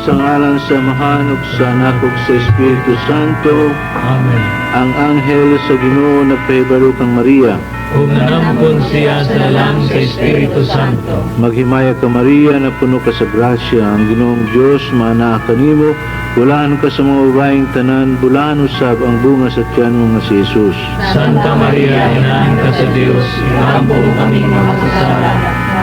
Sa ngalan sa Amahan ug sa Anak ug sa Espiritu Santo. Amen. Ang anghel sa Ginoo nagpahibalo kang Maria. Ug nanampon siya sa lalang sa Espiritu Santo. Maghimaya ka, Maria, na puno ka sa grasya, ang Ginoong Dios maanaa kanimo, bulahan ka sa mga babaeng tanan, bulahan usab ang bunga sa tiyan mo nga si Jesus. Santa Maria, Inahan ka sa Dios, iampo kaming makasasala,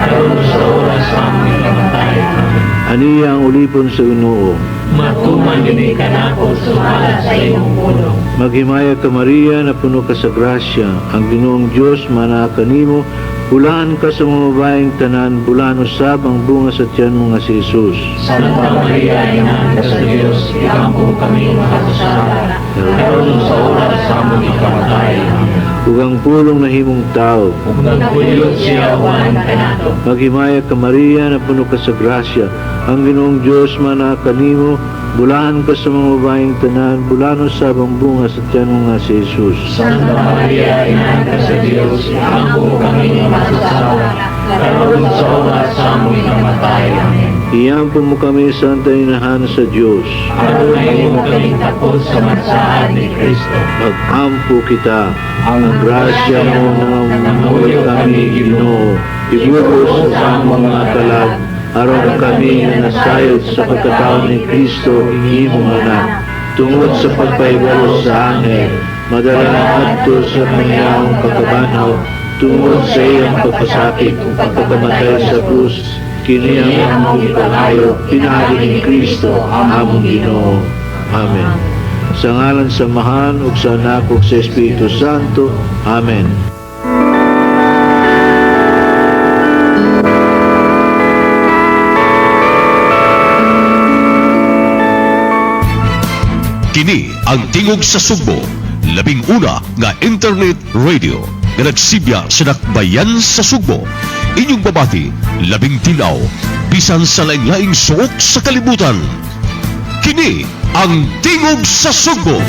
karon sa oras sa among ikamatay. Amen. Aniya ang ulipon sa Ginoo. Matuman yun kanako sumala sa imong pulong. Maghimaya ka, Maria, na puno ka sa grasya, ang Ginoong Dios maanaa kanimo, bulahan ka sa mga babaeng tanan, bulahan usab ang bunga sa tiyan mo nga si Jesus. Santa Maria, Inahan ka sa Dios, iampo kaming makasasala, karon sa oras sa among ikamatay. Amen. Ug ang pulong nahimong tao. Ug nagpuyo siya uban kanato. Maghimaya ka, Maria, na puno ka sa grasya, ang Ginoong Dios maanaa kanimo, bulahan ka sa mga babaeng tanan, bulahan usab ang bunga sa tiyan mo nga si Jesus. Santa Maria, Inahan ka sa Dios, iampo kaming makasasala, karon sa oras sa among ikamatay. Amen. Iyampo mo kami, Santa Inahan sa Dios. Aron mahimo kaming takos sa mansaad ni Kristo. Mag-ampo kita. Ang grasya mo nangamuyo kami, Ginoo. Ibugos sa among mga kalag, aron kami nga nasayod sa pagkatao ni Kristo, imong anak. Tungod sa pagpahibalo sa anghel, madala ngadto sa pangyaong pagkabanhaw, tungod sa iyang pagpasakit ug pagkamatay sa krus, kini ang among gipangayo pinaagi ni Kristo among Ginoo. Amen. Sa ngalan sa Amahan ug sa Anak ug sa Espiritu Santo. Amen. Kini ang Tingog sa Sugbo, 11 nga internet radio nga nagsibya sa dakbayan sa Sugbo. Inyong babati, labing tinaw, bisan sa laing-laing suok sa kalibutan. Kini ang Tingog sa Sugbo.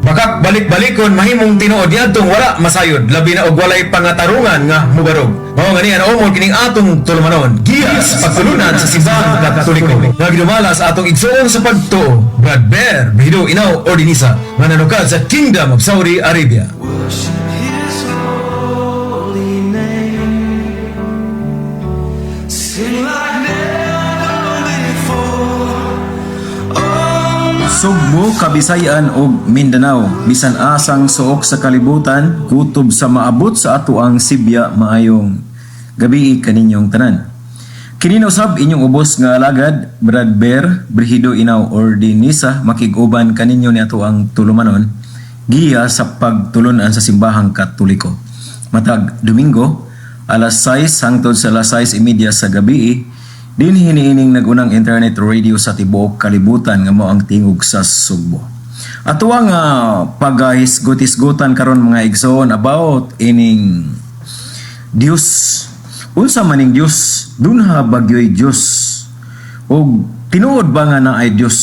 Bakak balik-balikon mahimong tinuod niadtong wala masayod, labi na og walay pangatarungan nga mubarog. Mao nga niya naumol kining atong tulumanon, giya sa pagtulunan sa Simbahang Katoliko. Nga gidumala sa atong igsoon sa pagtuo, Brad Bear, Bido Inaw Ordinisa, nga nanukad sa Kingdom of Saudi Arabia. Worship His holy name. Sing like never before. Oh, Sugbo, Kabisayan ug Mindanao, bisan asang suok sa kalibutan, kutob sa maabot sa ato ang sibya, maayong gabi kaninyong tanan. Kini usab inyong ubos nga alagad, Brad Bear, Brihido Inaw Ordinisa, makig-uban kaninyo ni ato ang tulumanon, giya sa pagtulunan sa Simbahang Katoliko. Matag Domingo, alas 6 hangtod sa alas 6:30 sa gabi, dinhi niining nag-unang internet radio sa tibuok kalibutan nga mao ang Tingog sa Sugbo. Ato ang paghisgot-hisgutan karon, mga igsoon, about ining Dios. Unsa maning Dios? Dunha bagyoy Dios? Og tinuod ba nga naay Dios?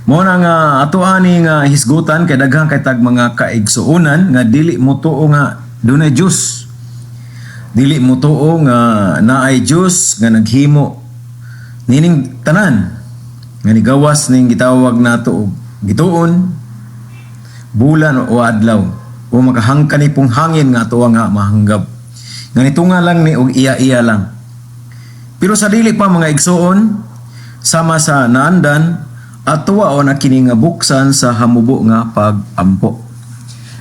Mao na nga ato ani nga hisgutan kay daghang kay tag mga kaigsuonan nga dili mo tuo nga dunay Dios. Dili mo tuo nga naay Dios nga naghimo nining tanan, nga nigawas ning gitawag nato og gituon, bulan o adlaw, o makahangka ni pong hangin nga ato nga mahanggab, nga nitunga lang ni og iya-iya lang. Pero sa dili pa, mga igsuon, sama sa naandan, atuwa o na kini nga buksan sa hamubo nga pag-ampo.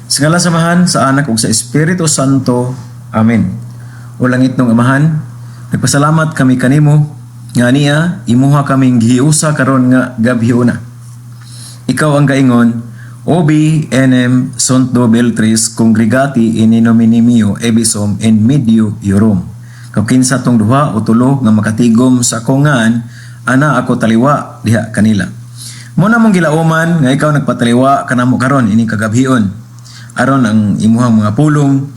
Sa ngalan sa Amahan, sa Anak ug sa Espiritu Santo. Amen. O langitnong Amahan, nagpasalamat kami kanimo nga niya imuha kaming gihiusa karon nga gabhiona. Ikaw ang gaingon, "Obi enim sunt beltris congregati in nomine meo ebi sum in medio eorum." Kung kinsa tong duha o tulo nga makatigom sa akong ngan, ana ako taliwa diha kanila. Mo na mong gilauman nga ikaw nagpataliwa kanamo karon ining kagabhion. Aron ang imuhang mga pulong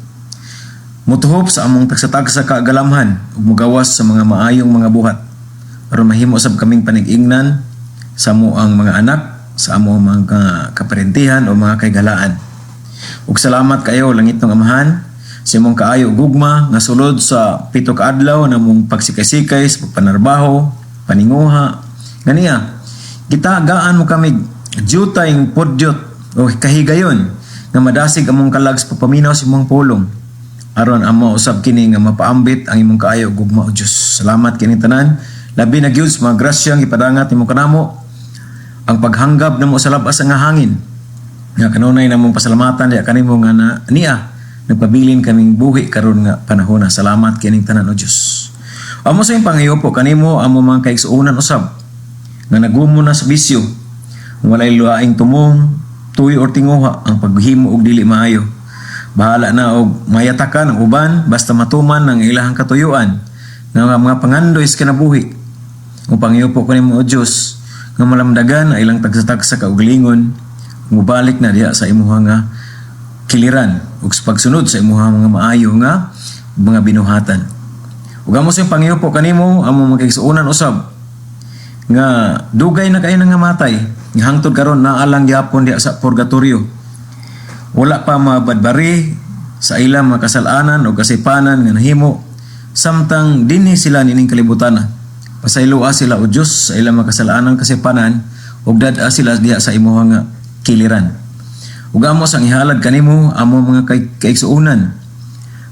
mutuhop sa among tagsa-tagsa ka galamhan ug mugawas sa mga maayong mga buhat. Aron mahimo sab kaming panig-ingnan sa amo ang mga anak, sa amo ang mga kaparentihan o mga kaigalaan. Ug salamat kayo, langitnong Amahan, Sa imong kaayo gugma nga sulod sa 7 ka adlaw namong pagsikay-sikay sa pagpanarbaho, paninguha nga niya gitagaan mo kami jutayng pudyot o kahigayon nga madasig among kalag sa pagpaminaw sa imong pulong aron amo usab kini nga mapaambit ang imong kaayo gugma, o Dios. Salamat kini tanan, labi na gyud sa mga grasyang gipadangat nimo kanamo, ang paghanggab namo sa labas nga hangin nga kanunay namong pasalamatan diha kanimo nga na, niya nagpabilin kaming buhi karon nga panahona. Salamat kining tanan, o Dios. Amo sa imong pangayo po kanimo amo mga kaigsuonan usab nga nagumo na sa bisyo, walay laing tumong, tuyo or tinguha ang paghimo og dili maayo. Bahala na og mayatakan ang uban basta matuman ang ilahang katuyuan nga mga pangandoy sa kinabuhi. Ug pangayo po kanimo, o Dios, nga malamdagan ang ilang tagsa-tagsa kaugalingon, mubalik na diha sa imuha nga kiliran ug sa pagsunod sa imuha mga maayo nga mga binuhatan. Ug amo sa pangayo po kanimo amo mga kaigsuonan usab nga dugay na kayo nga matay nga hangtod karon naa lang gyapon diha sa purgatorio. Wala pa mabadbari sa ilang mga kasalanan o kasipanan nga nahimo samtang dinhi sila nining kalibutan. Pasayloa sila, o Dios, sa ilang mga kasalanan, kasipanan ug dad-a sila diha sa imuha nga kiliran. Ug amo sang ihalad kanimo amo mga kaigsuonan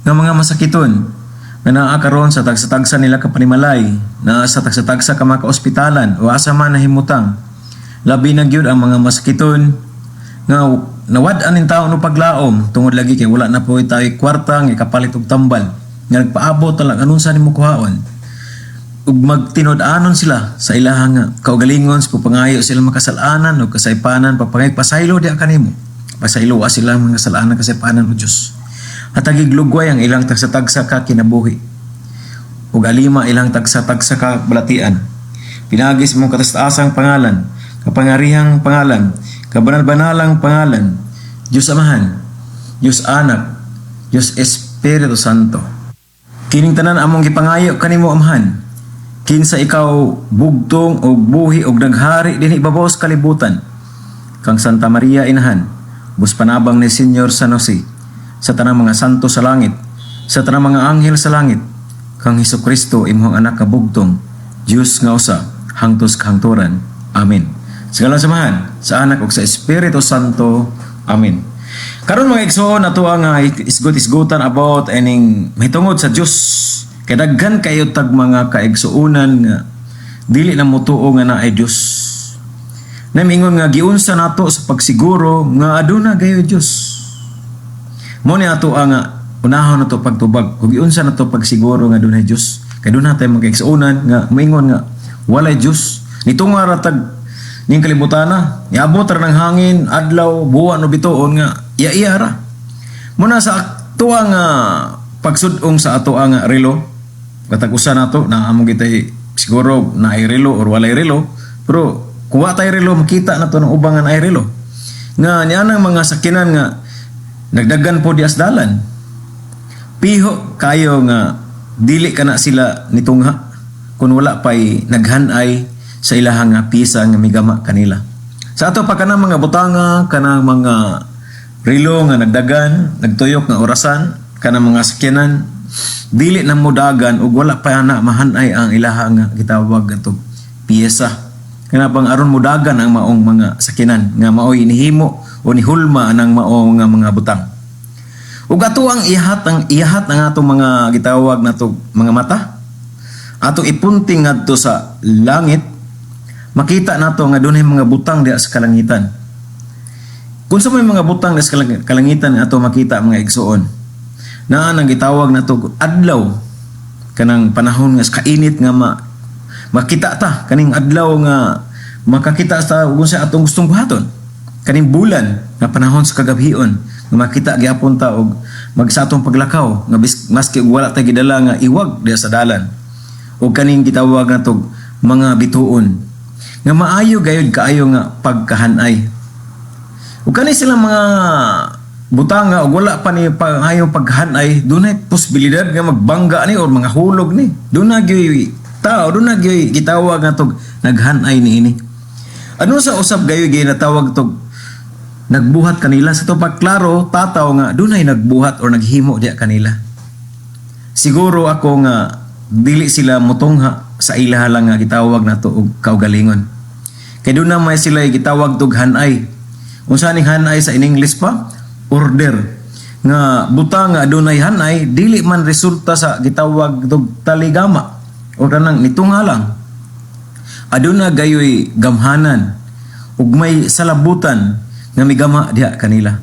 nga mga masakiton nga naa karon sa tagsa-tagsa nila ka panimalay, naa sa tagsa-tagsa ka mga kaospitalan o asa man nahimutang. Labi na gyud ang mga masakiton nga nawad-an ning taon og paglaom tungod lagi kay wala na po tayo kwarta nga ikapalit og tambal nga nagpaabot na lang anong sa nimo kuhaon ug magtinud-anon sila sa ilahang nga kaugalingon sa pagpangayo sila makasalanan o kasaypanan, pagpangayo pasaylo diha kanimo. Pasayloa sila mga kasalanan, kasaypanan, o Dios. Hatagig lugway ang ilang tagsa-tagsa ka kinabuhi ug alima ilang tagsa-tagsa ka balatian pinaagi sa imong kataas-taasang pangalan, kapangyarihang pangalan, kabanal-banalang pangalan, Diyos Amahan, Diyos Anak, Diyos Espiritu Santo. Kining tanan among gipangayo kanimo, Amahan, kinsa ikaw bugtong og buhi og naghari dinhi ibabaw sa kalibutan, kang Santa Maria Inahan, bus panabang ni Senyor San Jose, sa tanang mga santo sa langit, sa tanang mga anghel sa langit, kang Hesus Kristo imong anak nga bugtong, Dios nga usa, hangtos kahangturan. Amen. Sa ngalan sa Amahan, sa Anak ug sa Espiritu Santo. Amen. Karon, mga igsoon, ato ang isgot-isgutan about ining mahitungod sa Dios. Kay daghan kayo tag mga kaigsuonan nga dili na motuo nga naay Dios. Namingon nga giunsa nato sa pagsiguro nga aduna gayo Dios. Mo ni ato ang unahon nato pagtubag kung giunsa nato pagsiguro nga adunay Dios. Kay duna tay mga kaigsuonan nga moingon nga walay Dios. Nitunga ra tag ning kalibutana, niabot ra ng hangin, adlaw, buwan o bituon nga iya-iya ra. Muna sa ato nga pagsudong sa ato ang relo, katag usa nato na among kitay siguro naay relo or walay relo, pero kung wa tay relo makita nato ng ubang nga naay relo. Nga niya nang mga sakinan nga nagdagan po di asdalan. Piho kayo nga dili kana sila nitungha kung wala pa'y naghanay sa ilahang nga pisa nga migama kanila. Sa ato pa kanang mga butanga, kanang mga relo nga nagdagan, nagtuyok nga orasan, kanang mga sakyanan, dili na modagan ug wala pa na mahanay ang ilaha nga gitawag ato piyesa. Kana pang aron modagan ang maong mga sakyanan nga maoy nihimo o nihulma anang maong nga mga butang. Ug ato ang iyahat ang atong mga gitawag nato mga mata. Atong ipunting ngadto sa langit, makita nato nga dunay mga butang diha sa kalangitan. Kung sa may mga butang diha sa kalangitan ato makita, mga igsuon. Naa nang gitawag nato adlaw, kanang panahon nga sa kainit nga makita ta kaning adlaw nga makakita sa kung sa atong gustong buhaton. Kaning bulan nga panahon sa kagabhion nga makita gyapon ta og mag sa atong paglakaw nga maski og wala ta gidala nga iwag diha sa dalan. Og kaning gitawag nato mga bituon nga maayo gayud kaayo nga pagkahanay. Ug kani sila mga butanga og wala pa ni pangayo paghanay, dunay posibilidad nga magbangga ni or mga hulog ni. Dunay gyud tao, dunay gyud gitawag nga tog naghanay niini. Ano sa usab gayo ginatawag tog nagbuhat kanila. Sa to klaro tataw nga dunay nagbuhat or naghimo diya kanila. Siguro ako nga dili sila mutungha sa ilaha lang nga gitawag nato og kaugalingon. Kay doon na may sila gitawag tog hanay. Unsa ning hanay sa in English pa? Order. Nga butang nga adunay hanay dili man resulta sa gitawag tog taligama o kanang nitungha lang. Aduna gayoy gamhanan ug may salabutan nga migama diha kanila.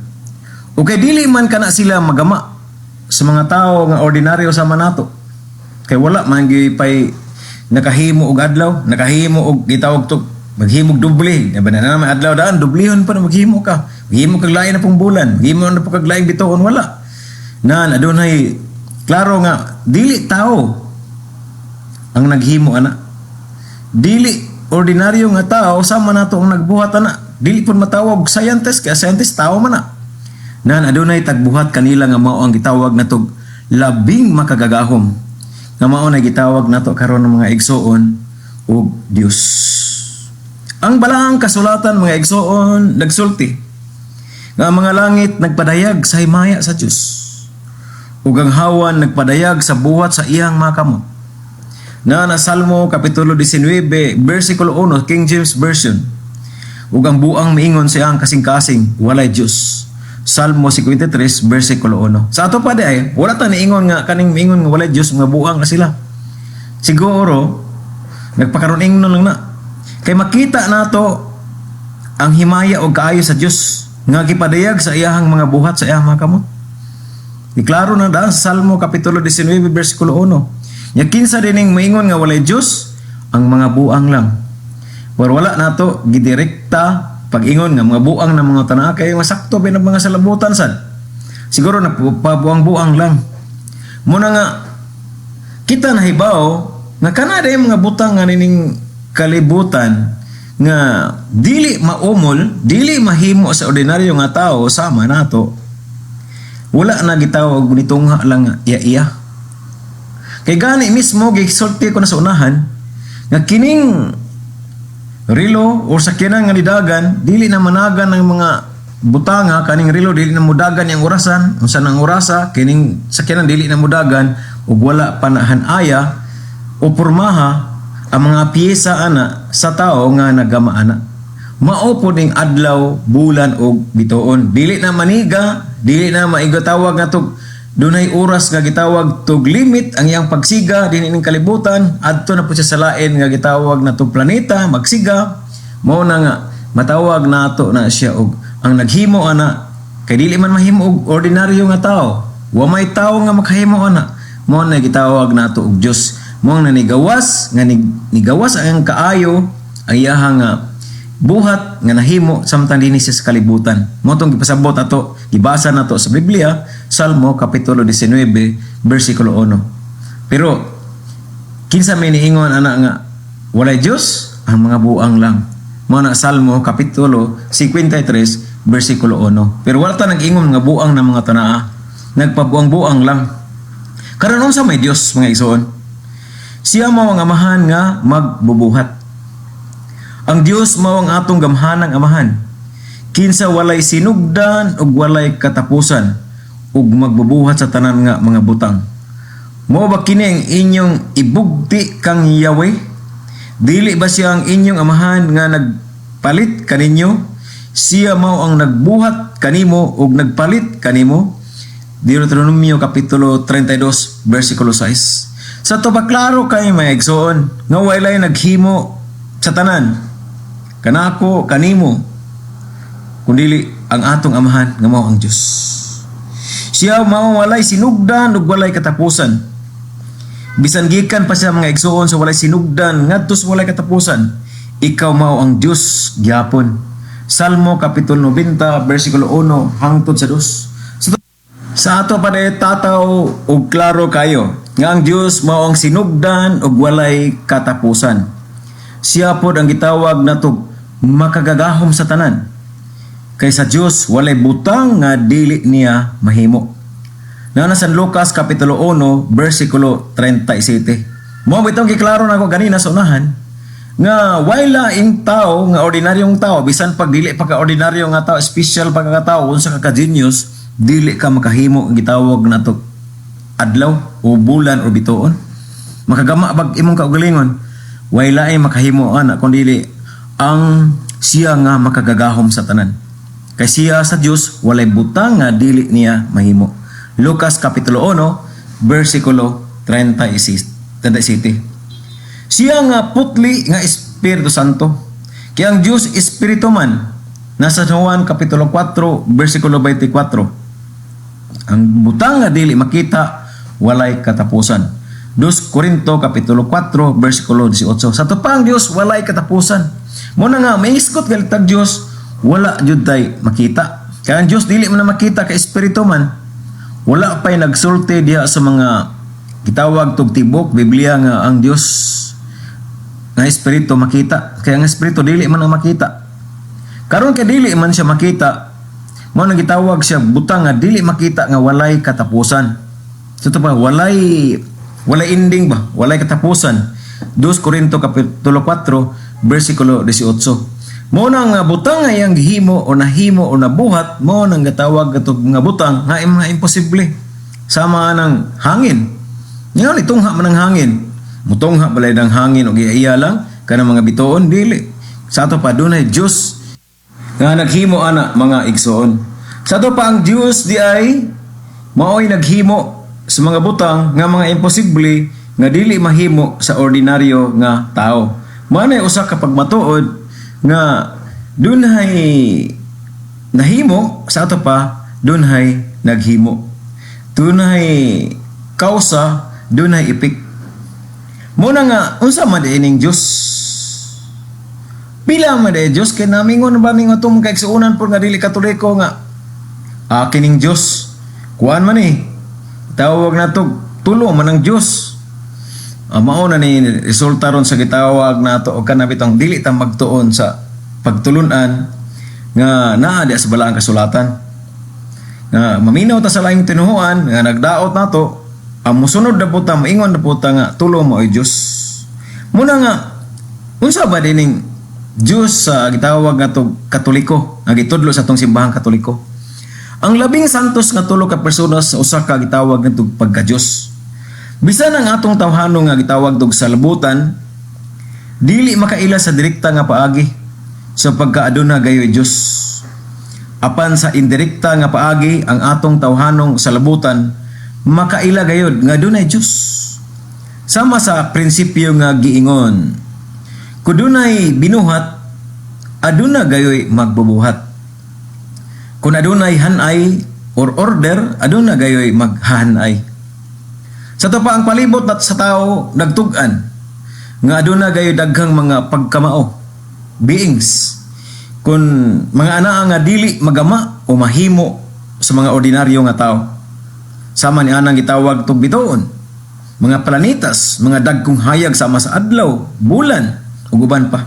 O kay dili man kana sila magama sa mga tao nga ordinaryo sama nato. Kay wala man gyud pay nakahimo og adlaw, nakahimo og gitawag to maghimog doble. Di ba na naman adlaw daan, doblehon pa na maghimo ka. Maghimo kag lain na pong bulan, maghimo na po kag laing bituon, wala. Nan adunay klaro nga dili tao ang naghimo ana. Dili ordinaryo nga tao sama nato ang nagbuhat ana. Dili pud matawag scientist kay scientist tao man na. Nan adunay tagbuhat kanila nga mao ang gitawag natog labing makagagahom nga mao na gitawag nato karon ng mga igsoon og Dios. Ang balaang kasulatan, mga igsoon, nagsulti nga ang mga langit nagpadayag sa himaya sa Dios ug ang hawan nagpadayag sa buhat sa iyang mga kamot. Na na Salmo kapitulo 19 versikulo 1, King James Version. Ug ang buang miingon sa iyang kasing-kasing, "Walay Dios." Salmo 53 versikulo 1. Sa ato pa di ay wala ta niingon nga kaning miingon nga walay Dios mga buang na sila. Siguro nagpakaron ingnon lang na. Kay makita nato ang himaya og kaayo sa Dios nga gipadayag sa iyahang mga buhat sa iyang mga kamot. Iklaro na daan sa Salmo kapitulo 19 versikulo 1. Nya kinsa dining moingon nga walay Dios, ang mga buang lang. Pero wala nato gidirekta pag-ingon nga mga buang na mga tanaa kay masakto ba ng mga salabutan sad. Siguro na pabuang-buang lang. Muna nga kita nahibaw nga kanada yung mga butang nga nining kalibutan nga dili maumol, dili mahimo sa ordinaryo nga tao sama nato. Wala na gitawag nitungha lang nga iya-iya. Kay gani mismo gisulti ko na sa unahan nga kining rilo or sakyanan nga nidagan dili na managan ng mga butanga. Kaning rilo dili na mudagan yang orasan, unsa nang orasa kining sakyanan dili na mudagan ug wala pa na hanaya o pormaha ang mga piyesa ana sa tao nga nagama ana. Mao po ning adlaw, bulan ug bituon dili na maniga, dili na maigatawag nga tog dunay oras nga gitawag tog limit ang iyang pagsiga dinhi ning kalibutan. Adto na po siya sa lain nga gitawag na tog planeta magsiga. Mao na nga matawag nato na siya og ang naghimo ana kay dili man mahimo og ordinaryo nga tao. Wa may tao nga makahimo ana. Mao na gitawag nato og Dios. Mao na nigawas nga nigawas ang kaayo ang iyahang nga buhat nga nahimo samtang dinhi siya sa kalibutan. Mao tong gipasabot ato, gibasa nato sa Biblia, Salmo kapitulo 19 versikulo 1. Pero kinsa may niingon ana nga walay Dios, ang mga buang lang. Mao na Salmo kapitulo 53 versikulo 1. Pero wala ta nag-ingon nga buang na mga tanaa. Nagpabuang-buang lang. Karon, unsa may Dios, mga igsoon? Siya mao ang amahan nga magbubuhat. Ang Dios mao ang atong gamhanang amahan. Kinsa walay sinugdan ug walay katapusan ug magbubuhat sa tanan nga mga butang. Mao ba kini ang inyong ibugti kang Yahweh? Dili ba siya ang inyong amahan nga nagpalit kaninyo? Siya mao ang nagbuhat kanimo ug nagpalit kanimo. Deuteronomio kapitulo 32 versikulo 6. Sa to pa klaro kay mga igsoon nga walay naghimo sa tanan kanako, kanimo, kundili ang atong amahan nga mao ang Dios. Siya mao walay sinugdan ug walay katapusan. Bisan gikan pa siya, mga igsoon, sa walay sinugdan ngadto sa walay katapusan, ikaw mao ang Dios gyapon. Salmo kapitulo 90 versikulo 1 hangtod sa 2. Sa ato pa tataw og klaro kayo nga ang Dios mao ang sinugdan ug walay katapusan. Siya pod ang gitawag nato makagagahom sa tanan. Kay sa Dios walay butang nga dili niya mahimo. Na San Lucas kapitulo 1 versikulo 37. Mao bitong giklaro nako ganina sa unahan. Nga way laing tao nga ordinaryong tao, bisan pag dili pa ka ordinaryo nga tao, special pa ka tao, unsa ka ka-genius, dili ka makahimo ang gitawag nato adlaw o bulan o bituon. Makagama bag imong kaugalingon? Way laing makahimo ana kun dili ang siya nga makagagahom sa tanan. Kay siya sa Dios, walay butang nga dili niya mahimo. Lucas Kapitulo 1 versikulo 36, 37. Siya nga putli nga Espiritu Santo. Kaya ang Dios Espiritu man. Nasa Juan Kapitulo 4 versikulo 24. Ang butang nga dili makita walay katapusan. 2 Korinto Kapitulo 4 versikulo 18. Sa ato pa, ang Dios walay katapusan. Mao na nga maisgot galitag Dios wala jud tay makita. Kaya ang Dios dili man na makita kay espiritu man. Wala pa'y nagsulti diha sa mga gitawag tug tibok Biblia nga ang Dios nga espiritu makita. Kaya ang espiritu dili man ang makita. Karon kay dili man siya makita, mao nang gitawag siya butang nga dili makita nga walay katapusan. So ito pa, walay walay ending ba? Walay katapusan. 2 Korinto Kapitulo 4 versikulo 18. Mao na nga butang nga iyang gihimo o nahimo o nabuhat, mao nang gatawag ato nga butang nga mga imposible. Sama ng hangin. Ngayon itungha man ang hangin. Mutungha balay ng hangin og iya lang kanang mga bituon, dili. Sa ato pa, dunay Dios nga naghimo ana, mga igsoon. Sa ato pa, ang Dios di ay maoy naghimo sa mga butang nga mga imposible nga dili mahimo sa ordinaryo nga tao. Mao usa ka pagmatuod nga dunhay nahimo, sa ato pa dunhay naghimo. Dunhay kausa, dunhay epek. Mao na nga unsa man di ining Dios? Pila man di Dios? Kay namingon ba ning atong kaigsuonan por nga dili Katoliko nga kining Dios kuan man ni, tawag nato tulo man ang Dios. Mao na ni resulta ron sa gitawag nato og kana bitong dili ta magtuon sa pagtulunan nga naa diya sa Balaang Kasulatan. Nga maminaw ta sa laing tinuhuan nga nagdaot nato, ang musunod na puta, maingon na puta nga tulo mo ay Dios. Mao na nga unsa ba dining Dios sa gitawag nga to Katoliko nga gitudlo sa atong simbahang Katoliko? Ang Labing Santos nga tulo ka persona sa usa ka gitawag nga pagka-Dios. Bisan ang atong tawhano nga gitawag tog salabutan dili makaila sa direkta nga paagi sa pagkaaduna gayoy Dios. Apan sa indirekta nga paagi, ang atong tawhanong salabutan makaila gayod nga dunay Dios. Sama sa prinsipyo nga giingon, kung dunay binuhat, aduna gayoy magbubuhat. Kung adunay hanay or order, aduna gayoy maghahanay. Sa ato pa, ang palibot nat sa tao nagtug-an nga aduna gayoy daghang mga pagkamao, beings. Kung mga anaa nga dili magama o mahimo sa mga ordinaryo nga tao. Sama ni anang gitawag tug bituon, mga planetas, mga dagkong hayag sama sa adlaw, bulan, ug uban pa.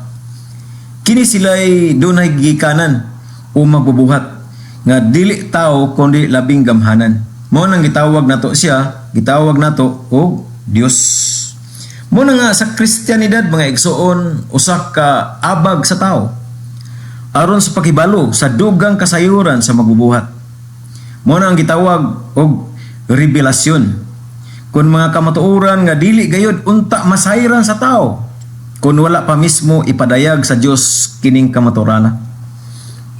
Kini sila'y dunay gikanan o magbubuhat nga dili tao kundi labing gamhanan. Mao nang gitawag nato siya, gitawag nato og Dios. Mao na nga sa Kristiyanidad, mga igsoon, usa ka abag sa tao aron sa paghibalo sa dugang kasayuran sa magbubuhat. Mao na ang gitawag og revelasyon. Kung mga kamatuoran nga dili gayod unta masayran sa tao kung wala pa mismo ipadayag sa Dios kining kamaturana.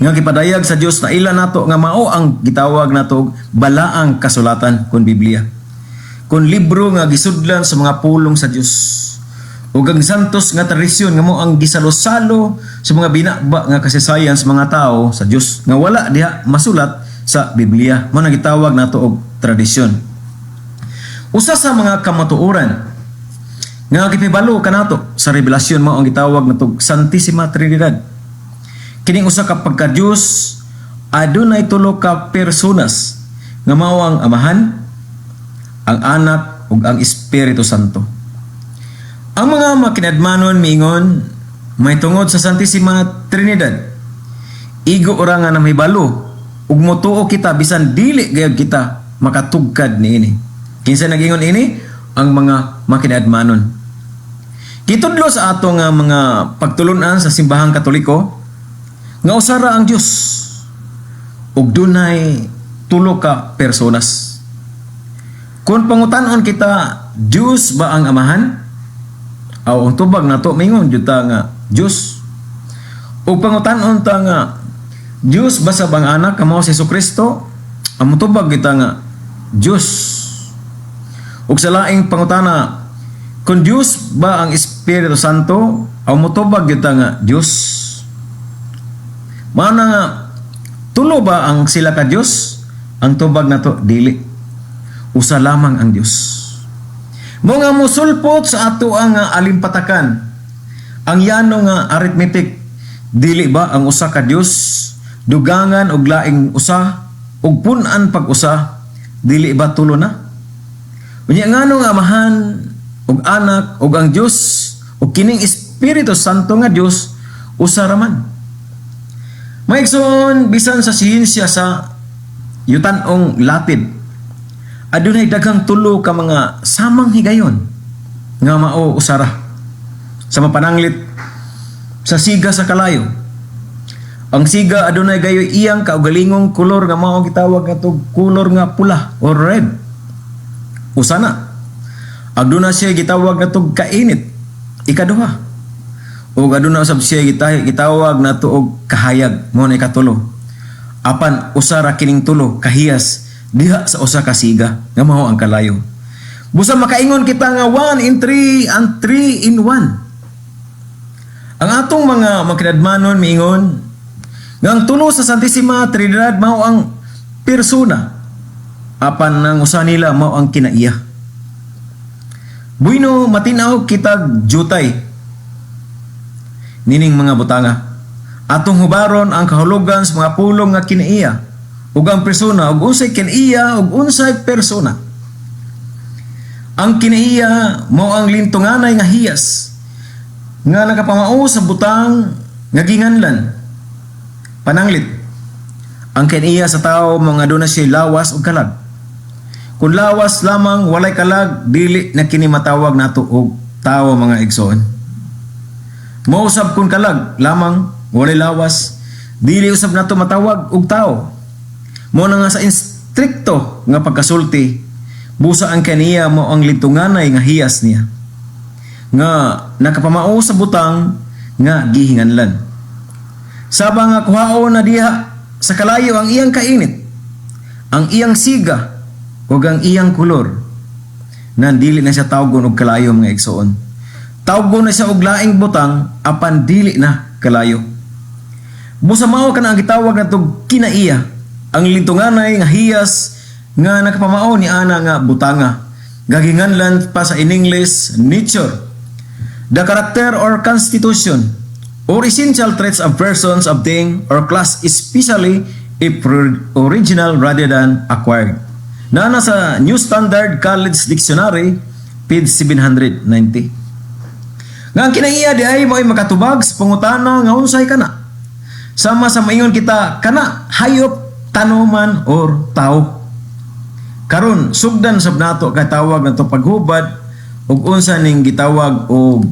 Nga gipadayag sa Dios na ila nato nga mao ang gitawag nato og Balaang Kasulatan kun Biblia. Kun libro nga gisudlan sa mga pulong sa Dios. Ug ang santos nga tradisyon nga mao ang gisalo-salo sa mga binaba nga kasaysayan sa mga tao sa Dios nga wala diha masulat sa Biblia. Mao nang gitawag nato og tradisyon. Usa sa mga kamatuoran nga gipibalo kanato sa revelasyon mao ang gitawag nato Santissima Trinidad. Kining usa ka pagka-Dios adunay tulo ka personas nga mao ang Amahan, ang Anak ug ang Espiritu Santo. Ang mga makinadmanon miingon may tungod sa Santissima Trinidad, igo ora nga namahibalo ug motuo kita bisan dili gayud kita makatugkad niini. Kinsa nagingon ini? Ang mga makinadmanon. Kitudlo sa ato nga mga pagtulunan sa simbahang Katoliko nga usa ra ang Dios ug dunay tulo ka personas. Kung pangutan-on kita, Diyos ba ang Amahan? Aw, ang tubag nato mingon jud ta nga Diyos. Ug pangutan-on ta nga Diyos ba sa bang anak kamo si Kristo? Ang mutubag kita nga Diyos. Ug sa laing pangutana, kung Diyos ba ang Espiritu Santo? Aw, mutubag kita nga Diyos. Mao na nga tulo ba ang sila ka Diyos? Ang tubag nato, dili. Usa lamang ang Diyos. Mao nga musulpot sa ato ang alimpatakan. Ang yano nga arithmetic, dili ba ang usa ka Dios dugangan og laing usa ug pun-an pag usa, dili ba tulo na? Unya ngano nga Amahan ug Anak ug ang Dios ug kining Espiritu Santo nga Dios usa ra man? Mga igsoon, bisan sa siyensya sa yutan-ong lapid, adunay daghang tulo ka mga samang higayon nga mao usara. Sa mapananglit sa siga sa kalayo. Ang siga adunay gayoy iyang kaugalingong kolor nga mao gitawag nga kolor nga pula or red. Usa na. Aduna siya gitawag natog kainit. Ikaduha. Ug aduna usab siya gitawag nato og kahayag, mao na ikatulo. Apan usa ra kining tulo kahiyas diha sa usa ka siga nga mao ang kalayo. Busa makaingon kita nga 1 in 3 and 3 in 1. Ang atong mga makinadmanon miingon nga ang tulo sa Santissima Trinidad mao ang persona, apan ang usa nila mao ang kinaiya. Bueno, matinaw kitag jutay nining mga butanga. Atong hubaron ang kahulugan sa mga pulong nga kinaiya ug ang persona, ug unsay kinaiya ug unsay persona. Ang kinaiya mao ang lintunganay nga hiyas nga nakapamao sa butang nga ginganlan. Pananglit, ang kinaiya sa tao mga aduna siya lawas ug kalag. Kung lawas lamang, walay kalag, dili na kini matawag nato og tao, mga igsoon. Mausab kung kalag lamang, walay lawas, dili usab nato matawag og tao. Mao na nga sa istrikto nga pagkasulti, busa ang kaniya mao ang litunganay nga hiyas niya nga nakapamao sa butang nga gihinganlan. Saba nga kuhaon na diha sa kalayo ang iyang kainit, ang iyang siga, ug ang iyang kolor, nan dili na siya tawgon og kalayo, mga igsoon. Tawgon na siya og laing butang, apan dili na kalayo. Busa mao kana ang gitawag natog kinaiya, ang lintunganay nga hiyas nga nakapamao ni ana nga butanga. Gaginganlan pa sa in English, nature. The character or constitution or essential traits of persons, of thing or class, especially if original rather than acquired. Naa sa New Standard College Dictionary, page 790. Nga ang kinaiya di ay mo ay makatubag sa pangutana nga unsay kana. Sama sa maingon kita kana hayop, tanoman or tao. Karon sugdan sab nato kay tawag nato paghubad ug unsa ning gitawag og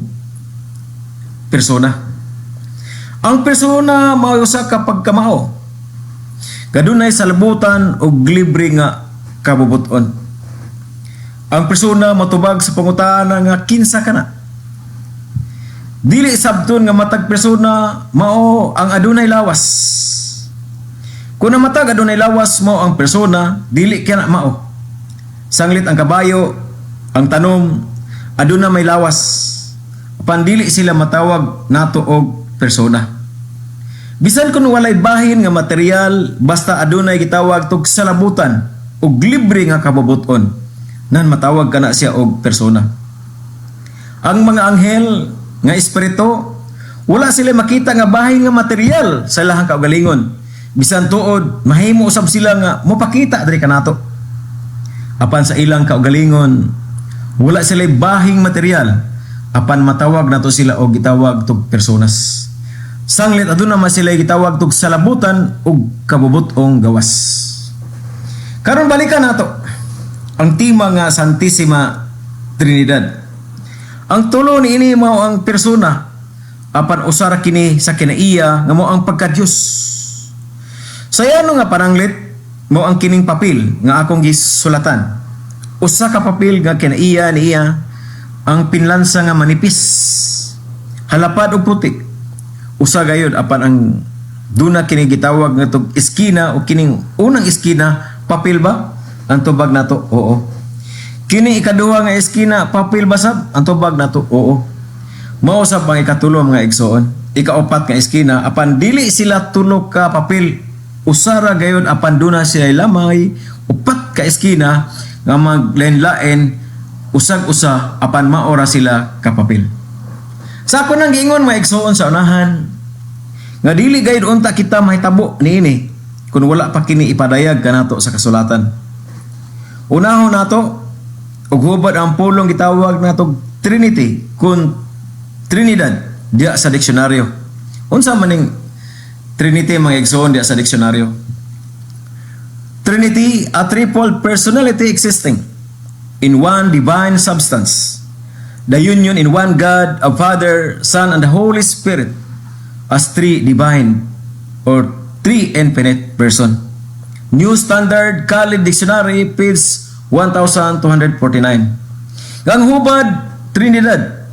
persona. Ang persona mao usa ka pagkamao. Kadunay salabutan og libre nga kabubut-on. Ang persona matubag sa pangutana nga kinsa kana. Dili sabton nga matag persona mao ang adunay lawas. Kung ang matag adunay lawas mao ang persona, dili kana mao. Sanglit ang kabayo, ang tanom, aduna may lawas. Apan dili sila matawag nato og persona. Bisan kung walay bahin nga material, basta adunay gitawag tog salabutan og libre nga kabubut-on, nan matawag kana siya og persona. Ang mga anghel nga espiritu, wala sila makita nga bahin nga material sa ilahang kaugalingon. Bisan tuod, mahimo usab sila nga mopakita diri kanato. Apan sa ilang kaugalingon, wala sila bahing material, apan matawag nato sila og gitawag tog personas. Sanglit aduna man sila gitawag tog salabutan ug kabubut-ong gawas. Karon balikan nato ang tema nga Santissima Trinidad. Ang tulo niini mao ang persona, apan usa ra kini sa kinaiya nga mao ang pagka-Dios. Sa yano nga pananglit mao ang kining papel nga akong gisulatan. Usa ka papel nga kinaiya niya ang pinlansa nga manipis, halapad og puti. Usa gayud, apan ang duna kini gitawag nga tug eskina o kining unang eskina, papel ba? Ang tubag nato, oo. Kini ikaduha nga eskina, papel ba sab? Ang tubag nato, oo. Mao sab ang ikatulo, mga igsoon, ikaupat nga eskina, apan dili sila tulo ka papel. Usa ra gayud, apan duna sila lamay upat ka eskina nga maglain-lain usag usa, apan mao ra sila ka papel. Sa ako nang giingon, mga igsoon, sa unahan nga dili gayud unta kita mahitabo niini kung wala pa kini ipadayag kanato sa kasulatan. Unahon nato og hubad ang pulong gitawag nato Trinity kun Trinidad diya sa diksyonaryo. Unsa maning Trinity, mga igsoon, diya sa diksyonaryo? Trinity, a triple personality existing in one divine substance. The union in one God of Father, Son, and the Holy Spirit as three divine or three infinite person. New Standard College Dictionary, page 1249. Ang hubad, Trinidad,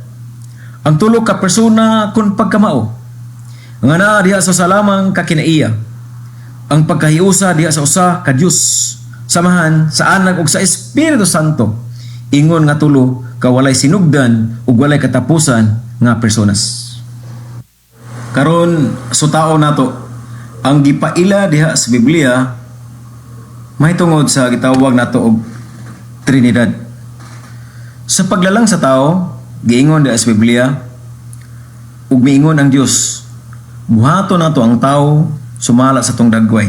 ang tulo ka persona kun pagkamao nga naa diha sa usa lamang ka kinaiya. Ang pagkahiusa diha sa usa ka Dios, sa Amahan, sa Anak ug sa Espiritu Santo, ingon nga tulo ka walay sinugdan ug walay katapusan nga personas. Karon sutaon nato ang gipaila diha sa Biblia mahitungod sa gitawag nato og Trinidad. Sa paglalang sa tao, giingon diha sa Biblia, "Ug miingon ang Dios, buhaton nato ang tao sumala sa atong dagway,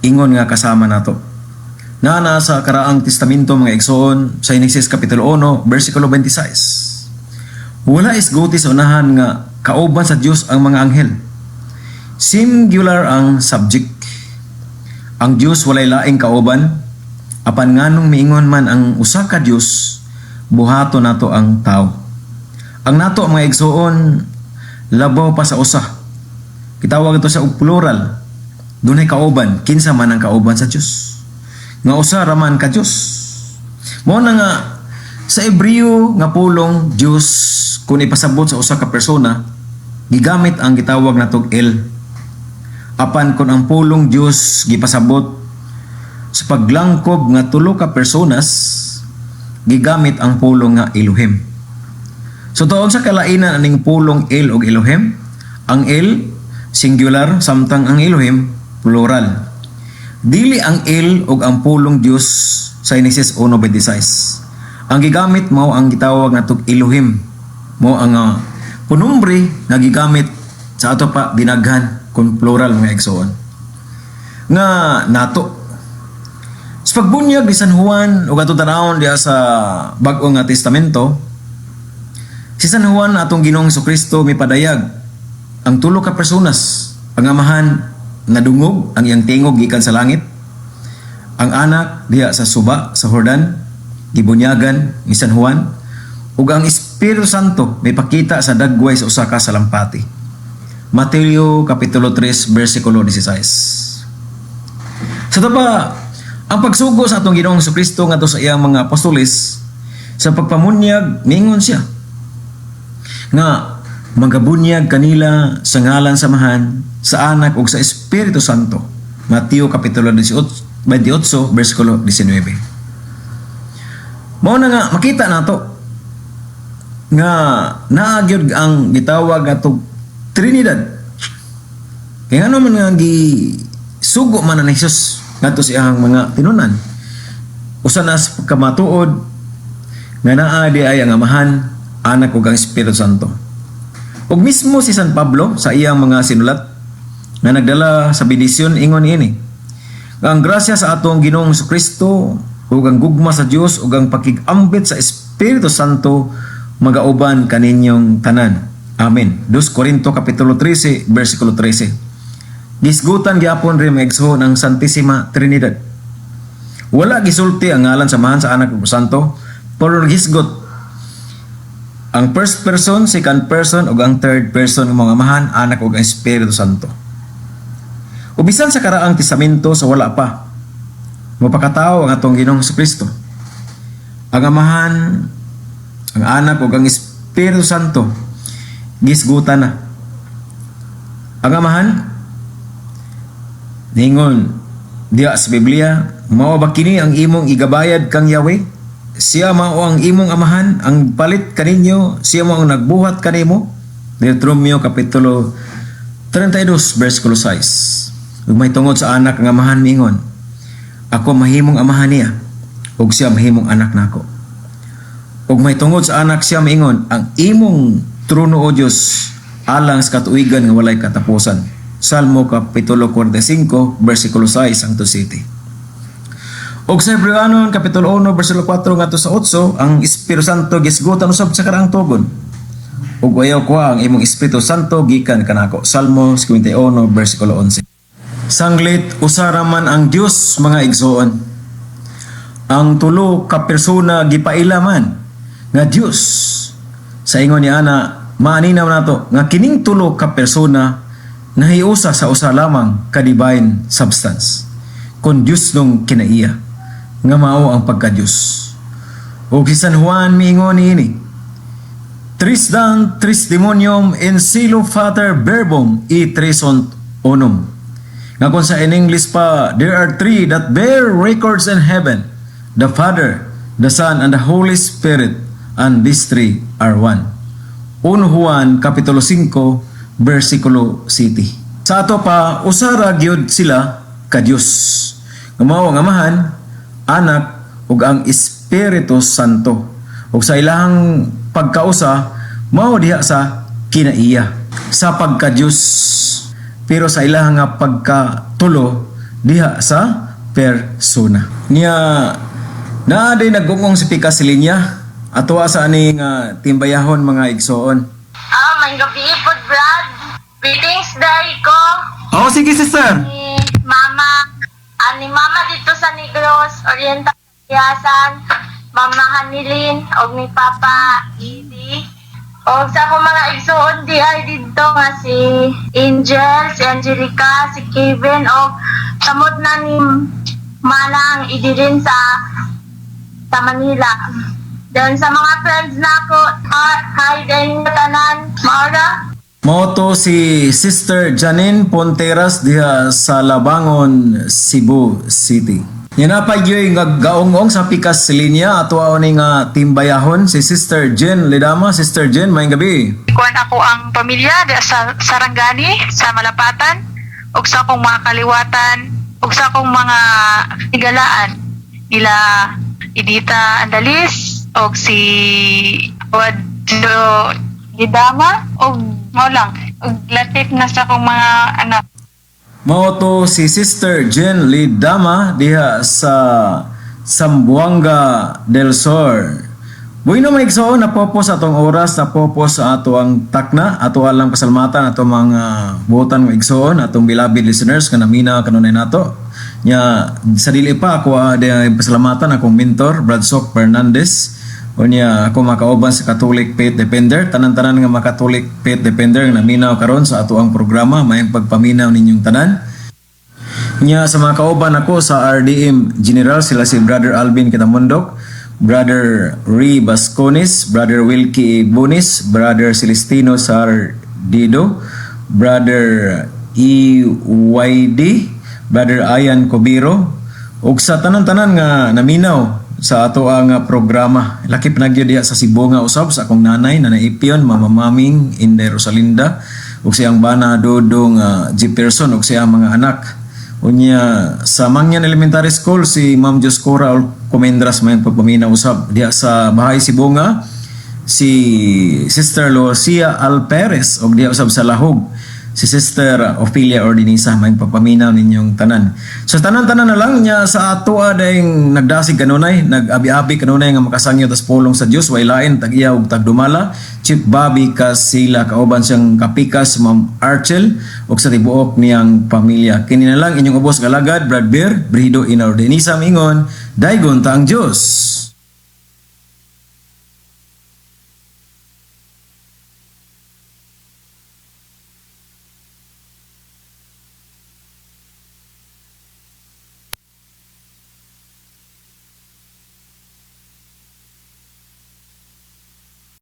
ingon nga kasama nato." Naa sa Karaang Testamento, mga igsoon, sa Genesis Kapitulo 1, versikulo 26. Wala isguti sa unahan nga kauban sa Dios ang mga anghel. Singular ang subject. Ang Dios walay laing kauban, apan nganong miingon man ang usa ka Dios, "Buhaton nato ang tao"? Ang nato, mga igsoon, labaw pa sa usa. Gitawag ito sa og plural. Dunay kauban, kinsa man ang kauban sa Dios nga usa ra man ka Dios? Mao na nga sa Hebreo nga pulong Dios, kung ipasabot sa usa ka persona, gigamit ang gitawag natog El. Apan kung ang pulong Dios gipasabot sa paglangkob nga tulo ka personas, gigamit ang pulong nga Elohim. So tuod sa kalainan aning pulong El ug Elohim. Ang El singular, samtang ang Elohim plural. Dili ang El ug ang pulong Dios sa Genesis 1:26. Ang gigamit mao ang gitawag natog Elohim. Mao ang pronombre nga gigamit sa ato pa dinaghan kung plural, mga igsoon. Nga nato. Sa pagbunyag ni San Juan ug atong tanawon diha sa Bag-o nga Testamento, si San Juan, atong Ginoong Kristo mipadayag ang tulo ka personas. Ang Amahan, nadungog ang iyang tingog gikan sa langit. Ang Anak diha sa suba sa Jordan gibunyagan ni San Juan, ug ang Espiritu Santo may pakita sa dagway sa usa ka salampati. Mateo Kapitulo 3 versikulo 16. Sa pa, ang pagsugo sa atong Ginoong Kristo ngadto sa iyang mga apostoles sa pagpamunyag, miingon siya nga magabunyag kanila sa ngalan sa Amahan, sa Anak ug sa Espiritu Santo. Mateo Kapitulo 18, 28 versikulo 19. Mao na nga makita nato nga naa gyud ang gitawag atong Trinidad. Kaya ano man nga gisugo man na ni Jesus ngadto sa iyang mga tinunan. Usa na sa pagkamatuod nga naa di ay ang Amahan, Anak ug ang Espiritu Santo. Ug mismo si San Pablo sa iyang mga sinulat nga nagdala sa bendisyon, ingon ini nga ang grasya sa atong Ginoong Kristo ug ang gugma sa Dios ug ang pakig-ambit sa Espiritu Santo magauban kaninyong tanan. Amen. 2 Corinto Kapitulo 13 versikulo 13. Gisgutan gyapon rin, mga igsoon, ang Santissima Trinidad. Wala gisulti ang ngalan sa Amahan, sa Anak ug Santo, pero gisgot Ang first person, second person ug ang third person ng mga Amahan, Anak ug ang Espiritu Santo. Ug bisan sa Karaang Testamento sa wala pa mapakatao ang atong Ginoong Kristo, ang Amahan, ang Anak ug ang Espiritu Santo gisgutan na. Ang Amahan ningon diya sa Biblia, "Mao ba kini ang imong igabayad kang Yahweh? Siya mao ang imong amahan, ang palit kaninyo, siya mao ang nagbuhat kanimo." Deuteronomio kapitulo 32 versikulo 6. Ug may tungod sa Anak, ang Amahan miingon, "Ako mahimong amahan niya ug siya mahimong anak nako." Ug may tungod sa Anak, siya miingon, "Ang imong trono, O Dios, alang sa katuigan nga walay katapusan." Salmo kapitulo 45 versikulo 6 hangtod 7. Og sa Hebreoanon kapitulo 1 versikulo 4 ngadto sa 8, ang Espiritu Santo gisgutan usab sa Karaang Tugon. "Ug ayaw kuhaa ang imong Espiritu Santo gikan kanako." Salmo 51 versikulo 11. Sanglit usa ra man ang Dios, mga igsoon. Ang tulo ka persona gipaila man nga Dios. Sa ingon ni ana, maaninaw nato nga kining tulo ka persona nahiusa sa usa lamang ka divine substance. Kon Dios nung kinaiya nga mao ang pagka-Dios. Ug si San Juan miingon niini, "Tres dant tres demonium in cielo pater verbum et tres sunt unum." Nga kung sa in English pa, "There are three that bear records in heaven, the Father, the Son, and the Holy Spirit, and these three are one." 1 Juan Kapitulo 5, versikulo 7. Sa ato pa, usa ra gyud sila ka Dios. Nga mao ang Amahan, Anak, ug ang Espiritu Santo. Ug sa ilahang pagkausa, mao diha sa kinaiya, sa pagka-Dios. Pero sa ilahang nga pagkatulo, diha sa persona. Niya, naa day nagungong si Pikas Linya. Atoa sa ani nga timbayahon, mga igsoon. Ah, maayong gabii pod, Brad. Greetings dahil ko Oh, sige, sister. Ni Mama, ni Mama dito sa Negros Oriental Yasan, Mama Hanilin, og ni Papa Idi. Og sa akong mga igsoon di ay didto nga si Angel, si Angelica, si Kevin, og samot na ni Manang Idirin sa Manila. Then sa mga friends na ako, hi din tanan, Maura. Mao to si Sister Janine Ponteras diha sa Labangon, Cebu City. Yan na pa yo'y nga gaong-ong sa pikas linya, ato ni nga timbayahon si Sister Jen Lidama. Sister Jen, maayong gabi. Kuan ako ang pamilya di sa Sarangani, sa Malapatan, ug sa akong mga kaliwatan, ug sa akong mga higalaan nila Edita Andalis og si Wadjo Gidama og mao lang ug latif na sa akong mga anak. Mao to si Sister Jen Lidama diha sa Zamboanga del Sur. Bueno, mga igsoon, napopos atong oras, napopos sa ato ang takna, ato alang pasalamatan ato mga buotan mga igsoon, atong beloved listeners nga namina kanunay nato. Nya sa dili pa ako pasalamatan akong mentor Brad Sok Fernandez. Unya ako makauban sa Catholic Faith Defender, tanan-tanan nga mga Catholic Faith Defender nga naminaw karon sa ato ang programa, mayong pagpaminaw ninyong tanan. Nya sa mga kauban ako sa RDM General, sila si Brother Alvin Kitamundok, Brother Ray Bascones, Brother Wilkie Bonis, Brother Celestino Sardido, Brother EYD, Brother Ayan Cobiro, ug sa tanan-tanan nga naminaw sa ato ang programa. Lakip na gyud diha sa Cebu nga usab sa akong nanay, Nanay Ipion, Mama Maming, Inday Rosalinda, ug siyang bana Dodong Jefferson ug siyang mga anak. Unya sa Mangyan Elementary School si Ma'am Joscora Comendras, may pagpaminaw usab. Diha sa Bahay Sibonga si Sister Lucia Alperes ug diha usab sa Lahug si Sister Ophelia Ordinisa, may pagpaminaw ninyong tanan. So tanan-tanan na lang. Niya sa ato dayng nagdasig kanunay, nag-abi-abi kanunay nga makasangyo tas pulong sa Dios, way lain tag-iya ug tagdumala, Chief Bobby Casila kauban siyang kapikas Ma'am Archel ug sa tibuok niyang pamilya. Kini na lang inyong ubos galagad, Brad Beer, Brido Inaordinisa, mingon, daygon ta ang Dios.